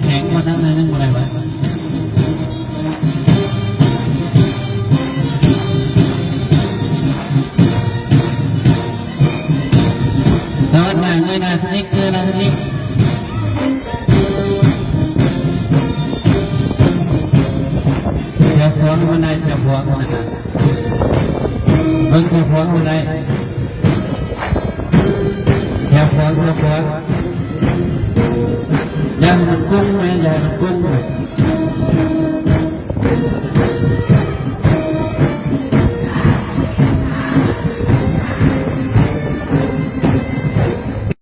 ແຂງກວ່ານັ້ນໜ້ອຍໜຶ່ງບໍ່ໄດ້ຫວາ? ສະຫວັດໜ້າ ເງີຍໜ້າຂຶ້ນອີກ ເງີຍໜ້າຂຶ້ນອີກ. ແຖວສອງມັນໄດ້ ແຖວຂວາມັນນະ ເບິ່ງແຖວຂວາມັນໄດ້ ແຖວຂວາ ແຖວຂວາ ຢ່າໃຫ້ມັນກຸ້ງແມ່ ຢ່າໃຫ້ມັນກຸ້ງແມ່.